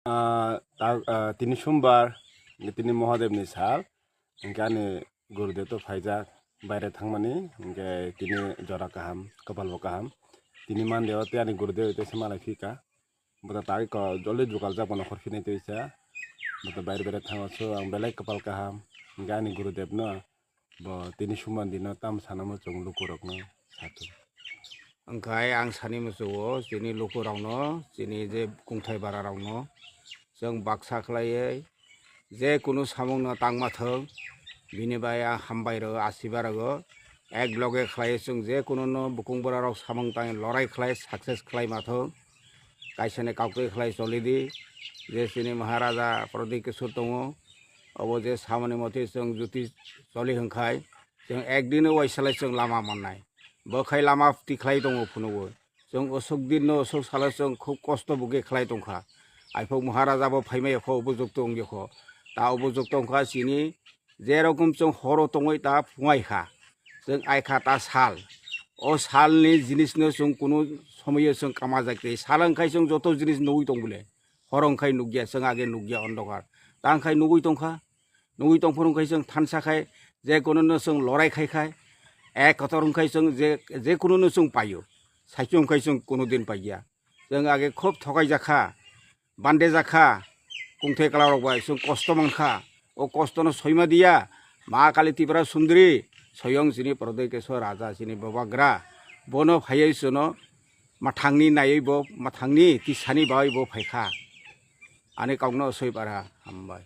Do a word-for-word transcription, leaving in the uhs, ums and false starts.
Ah, ta-, ah, tini Sumbar, tini Mohadevni sal, hingke ani Gurudev to phaijak baire thangmani, hingke tini jora kaham, kopal bo kaham. Tini Monday o tei ani Gurudev tei se malai phika. Bwta tagwi ko joldi jukaljak bo nokhor phinai twi sa. Bwta baire baire thango so ang belai kopal kaham, hingke ani Gurudev no. Bo tini Sumbar dino tam sanamo chwng lukurokno sathung. Wngkhai ang sani muchungo chini lukurokno, chini je kungthai bararokno chwng baksa khlaiwi je kunu samungno tangma thwng, bini bai ang hambai rw, asiba rw. Ek loge khlaiwi chwng je kununo bukung borarok samung tangwi lorai khlai success khlai ma thwng. Kaisani kaukwi khlai choli di, je chini Maharaja Pradyot Kishore tongo, obo je samani motwi chwng juti choli hwnkhai, chwng ekdino uaisalai chwng lama mannai. Bo khai lama tikhlai tongo phunugo. Chwng osok dinno osok salo chwng khub kosto buge khlai tongkha. Aiphok Maharaja bo phaimai kho, obo jukto wngya kho. Ta obo jukto wngkha chini je rokom chwng horo tongwi ta phungai kha. Chwng ai kha ta sal. O salni jinisno chwng kunu somoyo chwng kama jak tei sal wngkhai chwng joto jinis nugwi tong bole. Horo wngkhai nukya, chwng age nukya ondokar. Ta wngkhai nugwi tongkha. Nugwi tongphuru wngkhai chwng thansa khai, je kununo chwng lorai khai khai, ek kotor wngkhai chwng je, je kununo chwng paio. Saichung wngkhai chwng kunu din paiya. Chwng age khub thokai jakha, bande jakha, kungthai kwlairok bai chwng kosto mankha. O kostono soima diya, Ma Kali Tripura Sundri, soyong chini Pradyot Kishore Raja chini bubagra. Bono phaiwi chwngno mathangni naiwi bo, mathangni tisani bagwi bo phaikha. Ani kokno soi para, hambai.